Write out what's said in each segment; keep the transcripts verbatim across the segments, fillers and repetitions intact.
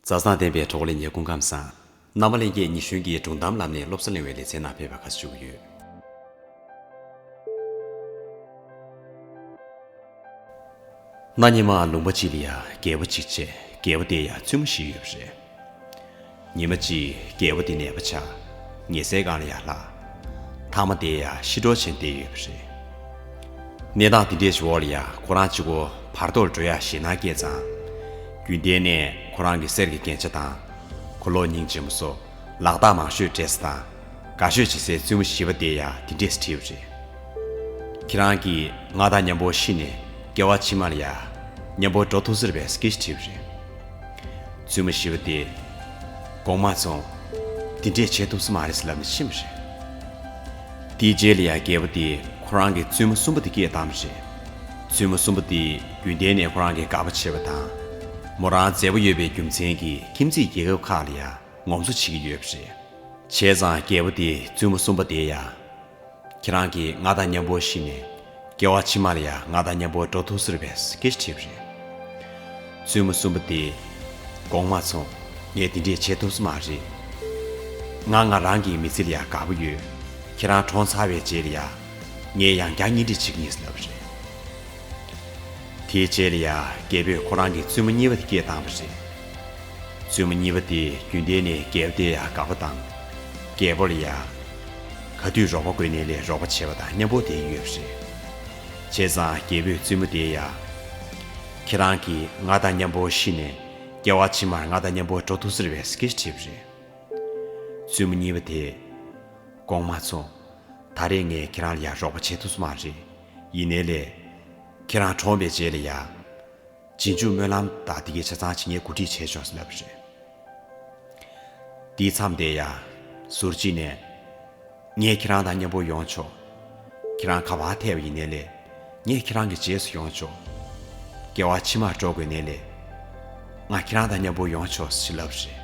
མཛའ་བརྩེ་ལྡན་པའི་གྲོགས་ལ་ངའི་སྐུ་ཁམས་བཟང་། རྣམ་པ་ལྷན་རྒྱས་ཉི་གཞོན་གྱི་སྒྲུང་གཏམ་ལམ་ནས་སློབ་གསོ་གླེང་བའི་ལེ་ཚན་ནང་ཕེབས་པར་དགའ་བསུ་ཞུ་གི་ཡོད། གནའ་སྔ་མོ་ལུང་པ་གཅིག་ལ་ཡ་རྒྱལ་པོ་གཅིག་བྱས། རྒྱལ་པོ་དེ་ཡ་བཙུན་མོ་བཞི་ཡོད་པ་རེད། ཉི་མ་གཅིག་རྒྱལ་པོ་དེ་ནད་པ་ཆགས། ཉལ་སའི་སྒང་ལ་ཡ་ལྷག་ཐ་མ་དེ་ཡ་ཤི་འགྲོ་བྱས་བསྡད་ཡོད་པ་རེད། གནས་སྟངས་དེ་འདྲས་ཤིག་འོག་ལ་ཡ་ཁོ་རང་གཅིག་པོ་བར་དོར་འགྲོ་ཡ་ཞེད་སྣང་སྐྱེས་ཙང་། རྒྱུན་ལྡན་ནས་ཁོ་རང་གི་གསེར་གྱི་རྒྱན་ཆ་དང་། གོས་ལོག་སྙིང་རྗེ་མོ་སོགས་ལག་རྟགས་མང་ཤོས་སྤྲད་ས་དང་། དགའ་ཤོས་བྱེད་སའི་བཙུན་མོ་བཞི་པ་དེ་ཡ་དེ་འདྲས་སེ་དྲིས་པ་རེད། ཁྱེད་རང་གིས་ང་དང་མཉམ་པོ་ཤི་ནས་སྐྱེ་བ་ཕྱི་མ་ལ་ཡ་མཉམ་པོ་འགྲོ་ཐུབ་ས་རེད་པས་སྐད་ཆ་དྲིས་པ་རེད། བཙུན་མོ་བཞི་པ་དེས། དགོངས་མ་ཚོམས། དེ་འདྲས་བྱེད་ཐུབ་ས་མ་རེད་ཟེར་ལབ་ནས་ཕྱིན་པ་རེད། དེའི་རྗེས་ལ་ཡ་རྒྱལ་པོ་དེས་ཁོ་རང་གི་བཙུན་མོ་གསུམ་པ་དེ་སྐད་བཏང་པ་རེད། བཙུན་མོ་གསུམ་པ་དེས་རྒྱུན་ལྡན་ནས་ཁོ་རང་གི་དགའ་པོ་བྱེད་པ་དང་། མོ་རང་མཛེས་པོ་ཡོད་པའི་རྒྱུ་མཚན་གྱིས་ཁྱིམ་མཚེས་རྒྱལ་ཁབ་ཁག་ལ་ཡ་ངོམ་སོ་བྱེད་ཀྱི་ཡོད་པ་རེད། བྱས་ཙང་རྒྱལ་པོ་དེས་བཙུན་མོ་གསུམ་པ་དེ་ཡ། ཁྱེད་རང་གིས་ང་དང་མཉམ་པོ་ཤི་ནས་སྐྱེ་བ་ཕྱི་མ་ལ་ཡ་ང་དང་མཉམ་པོ་འགྲོ་ཐུབ་ས་རེད་པས་སྐད་ཆ་དྲིས་པ་རེད། བཙུན་མོ་གསུམ་པ་དེས། དགོངས་མ་ཚོམས། ངས་དེ་འདྲས་བྱེད་ཐུབ་ས་མ་རེད། ང་ང་རང་གི་མི་ཚེ་ལ་ཡ་དགའ་པོ་ཡོད། ཁྱེད་རང་གྲོངས་ཚར་བའི་རྗེས་ལ་ཡ། ངས་ཡང་བསྐྱར་གཉེན་སྒྲིག་བྱེད་ཀྱི་ཡིན་ཟེར་ལབ་པ་རེད། དེའི་རྗེས་ལ་ཡ་རྒྱལ་པོས་ཁོ་རང་གི་བཙུན་མོ་གཉིས་པ་དེ་སྐད་བཏང་པ་རེད། བཙུན་མོ་གཉིས་པ་དེ་རྒྱུན་ལྡན་ནས་རྒྱལ་པོ་དེ་ཡ་དགའ་པོ་དང་། རྒྱལ་པོ་ལ་ཡ། ག་དུས་རོགས་པ་དགོས་ནའི་ལས་རོགས་པ་བྱེད་པ་དང་མཉམ་པོ་བསྡད་ཡོད་པ་རེད། བྱས་ཙང་རྒྱལ་པོས་བཙུན་མོ་དེ་ཡ། ཁྱེད་རང་གིས་ང་དང་མཉམ་པོ་ཤི་ནས་སྐྱེ་བ་ཕྱི་མར་ང་དང་མཉམ་པོ་འགྲོ་ཐུབ་ས་རེད་པས་སྐད་ཆ་དྲིས་པ་རེད། བཙུན་མོ་གཉིས་པ་དེས། དགོངས་མ་ཚོམས། ད་རེས་ངས་ཁྱེད་རང་ལ་ཡ་རོགས་པ་བྱེད་ཐུབ་ས་མ་རེད། ཡིན་ནའི་ལས། ཁྱེད་རང་གྲོངས་པའི་རྗེས་ལ་ཡ། རྗེས་འཇུག་སྨོན་ལམ་དང་དེ་གའི་ཆ་ཚང་ཅིག་ངས་གོ་སྒྲིག་བྱས་ཆོག་ཟེར་ལབ་པ་རེད། དེའི་མཚམས་དེ་ཡ། ཟུར་གཅིག་ནས། ངས་ཁྱེད་རང་དང་མཉམ་པོ་ཡོང་ཆོག་ཁྱེད་རང་ག་པར་ཐད་པ་ཡིན་ནའི་ལས། ངས་ཁྱེད་རང་གི་རྗེས་སུ་ཡོང་ཆོག་སྐྱེ་བ་ཕྱི་མར་འགྲོ་དགོས་ནའི་ལས། ང་ཁྱེད་རང་དང་མཉམ་པོ་ཡོང་ཆོག་ཟེར་ལབ་པ་རེད།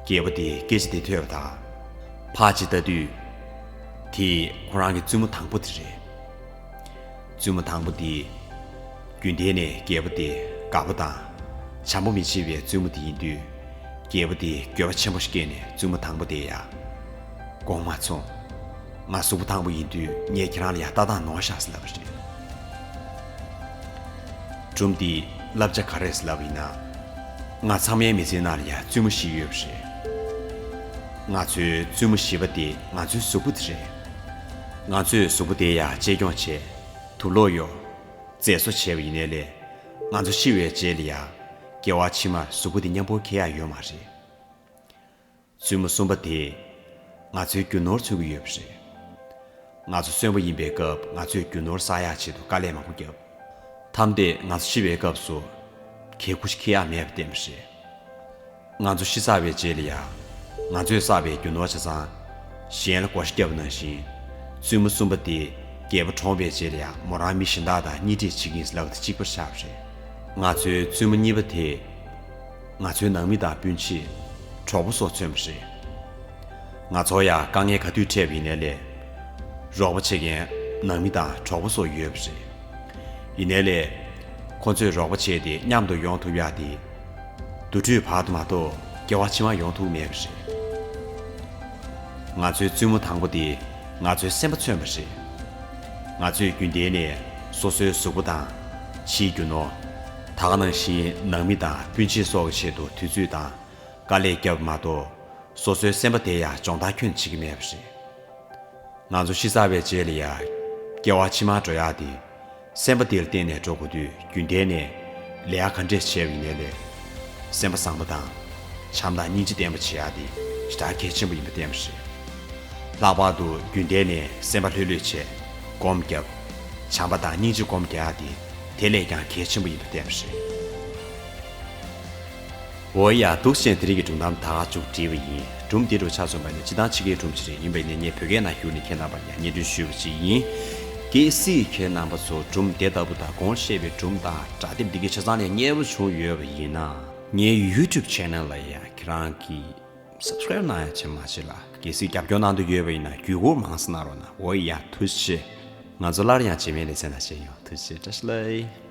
རྒྱལ་པོ་དེས་སྐད་ཆ་དེ་ཐོས་པ་དང་། ཕར་ཅིག་ལྟ་དུས། དེ་ཁོ་རང་གི་བཙུན་མོ་དང་པོ་དེ་རེད། བཙུན་མོ་དང་པོ་དེ། རྒྱུན་ལྡན་ནས་རྒྱལ་པོ་དེ་དགའ་པོ་དང་། བྱམས་པོ་མི་བྱེད་པའི་བཙུན་མོ་དེ་ཡིན་དུས། རྒྱལ་པོ་དེ་འགྱོད་པ་ཆེན་པོ་ཞིག་སྐྱེས་ནས་བཙུན་མོ་དང་པོ་དེ་ཡ། དགོངས་མ་ཚོམས། ང་གཟུགས་པོ་ཐང་པོ་ཡིན་དུས་ངས་ཁྱེད་རང་ལ་ཡ་ལྟ་སྟངས་ནོར་ཤག་ཟེར་ལབ་པ་རེད། སྒྲུང་འདིའི་བསླབ་བྱ་ག་རེ་རེད་ཟེར་ལབ་པ་ཡིན་ན། ང་ཚང་མའི་མི་ཚེའི་ནང་ལ་ཡ་བཙུན་མོ་བཞི་ཡོད་པ་རེད། ང་ཚོའི་བཙུན་མོ་བཞི་པ་དེ་ང་ཚོའི་གཟུགས་པོ་དེ་རེད། ང་ཚོས་གཟུགས་པོ་དེ་ཡ་གཅེས་སྐྱོང་བྱས། དུག་ལོག་གཡོག་མཛེས་བཟོ་བྱས་པ་ཡིན་ནའི་ལས། ང་ཚོ་ཤི་བའི་རྗེས་ལ་ཡ། སྐྱེ་བ་ཕྱི་མར་གཟུགས་པོ་དེ་མཉམ་པོ་འཁྱེར་ཡ་ཡོད་མ་རེད། བཙུན་མོ་གསུམ་པ་དེས་ང་ཚོའི་རྒྱུ་ནོར་མཚོན་གྱི་ཡོད་པ་རེད། ང་ཚོ་གསོན་པོ་ཡིན་པའི་སྐབས་ང་ཚོས་རྒྱུ་ནོར་བསགས་ཡག་ཆེད་དུ་དཀའ་ལས་མང་པོ་བརྒྱབ། ཐམས་ཏེ་ང་ཚོ་ཤི་བའི་སྐབས་སུ་ཁེ་ཁུ་ཞིག་འཁྱེར་ཡག་མེད་པ་བསྟན་པ་རེད། ང་ཚོ་ཤི་ཚར་བའི་རྗེས་ལ་ཡང་ང་ཚོས་བསགས་པའི་རྒྱུ་ནོར་ཆ་ཚང་གཞན་ལ་བགོ་བཤའ་བརྒྱབ་པ་ནང་བཞིན། བཙུན་མོ་གསུམ་པ་དེ་རྒྱལ་པོ་གྲོངས་པའི་རྗེས་ལ་ཡང་མོ་རང་མི་གཞན་དག་དང་གཉེན་སྒྲིག་བྱེད་ཀྱི་ཡིན་ལབ་པ་དང་གཅིག་པར་ཆགས་པ་རེད། ང་ཚོའི་བཙུན་མོ་གཉིས་པ་དེས་ང་ཚོའི་ནང་མི་དང་སྤུན་མཆེད། གྲོགས་པོ་སོགས་མཚོན་པ་རེད། ང་ཚོར་ཡང་དཀའ་ངལ་ག་དུས་འཕྲད་པ་ཡིན་ནའི་ལས། རོགས་པ་བྱེད་མཁན་ནང་མི་དང་གྲོགས་པོ་སོགས་ཡོད་པ་རེད། ཡིན་ནའི་ལས། ཁོ་ཚོས་རོགས་པ་བྱས་ཏེ་མཉམ་དུ་ཡོང་ཐུབ་ཡག་དེ། དུར་ཁྲོད་བར་དུ་མ་གཏོགས་སྐྱེ་བ་ཕྱི་མ་ཡོང་ཐུབ་མེད་པ་རེད། ང་ཚོའི་བཙུན་མོ་དང་པོ་དེ་ང་ཚོའི་སེམས་པ་མཚོན་པ་རེད། ང་ཚོས་རྒྱུན་ལྡན་ནས་སོ་སོའི་གཟུགས་པོ་དང་། ཕྱིའི་རྒྱུ་ནོར། ད་ག་ནང་བཞིན་ནང་མི་དང་སྤུན་མཆེད་སོགས་ཀྱི་ཆེད་དུ་དུས་ཚོད་དང་། དཀའ་ལས་བརྒྱབ་མ་གཏོགས། སོ་སོའི་སེམས་པ་དེ་ཡང་སྦྱོང་བརྡར་ཁྱོན་བྱེད་ཀྱི་མེད་པ་རེད། ང་ཚོ་ཤི་ཚར་བའི་རྗེས་ལ་ཡང་། སྐྱེ་བ་ཕྱི་མར་འགྲོ་ཡག་དེ། སེམས་པ་དེ་ལ་བརྟེན་ནས་འགྲོ་དགོས་དུས་རྒྱུན་ལྡན་ནས། ལས་ཀ་ག་འདྲས་བྱས་པ་ཡིན་ནའི་ལས། སེམས་པ་བཟང་པོ་དང་། བྱམས་དང་སྙིང་རྗེ་ལྡན་པ་བྱེད་ཡག་དེ། ཞེ་དྲག་གལ་ཆེན་པོ་ཡིན་པ་བསྟན་པ་རེད། ལྷག་པར་དུ་རྒྱུན་ལྡན་ནས་སེམས་པ་ལྷོད་ལྷོད་བྱས། སྒོམ་རྒྱབ། བྱམས་པ་དང་སྙིང་རྗེ་སྒོམ་རྒྱག་ཡག་དེ། དེ་ལས་ཀྱང་གལ་ཆེན་པོ་ཡིན་པ་བསྟན་པ་རེད། འོ་ཡ། འདུག་སེ་དེ་རིང་གི་སྒྲུང་གཏམ་ད་ག་མཇུག་བསྒྲིལ་བ་ཡིན། སྒྲུང་འདི་རུ་ཆ་མཚོན་པ་ནི་སྤྱིར་བཏང་ཕྱི་རྒྱལ་སྒྲུང་ཞིག་རེད། ཡིན་པ་ཡིན་ནའི་ངས་བོད་སྐད་ནང་བསྒྱུར་ནས་ཁྱེད་རྣམ་པར་ཡང་སྙན་སྒྲོན་ཞུས་པ་ཞིག་ཡིན། གལ་སྲིད་ཁྱེད་རྣམ་པ་ཚོ་སྒྲུང་དེ་ལྟ་བུ་དང་གོང་བཤད་པའི་སྒྲུང་དང་སྒྲ་དེབ་འདི་གའི་ཆ་ཚང་ལ་མཉེས་པོ་བྱུང་ཡོད་པ་ཡིན་ན། ངའི་YouTube channel་ལ་ཡང་ཁྱེད་རང་གིས་subscribe གནང་ཡག་བྱེད་མ་བྱེད་ལ། གལ་སྲིད་རྒྱབ་སྐྱོར་གནང་འདོད་ཡོད་པ་ཡིན་ན་བརྒྱུད་སྐུར་མང་ཙམ་གནང་རོགས་གནང་། འོ་ཡ། ཐུགས་རྗེ་ཆེ། ང་ཚོ་སླར་ཡང་རྗེས་མའི་ལེ་ཚན་ནང་མཇལ་ཡོང་། ཐུགས་རྗེ་ཆེ། བཀྲ་ཤིས་བདེ་ལེགས།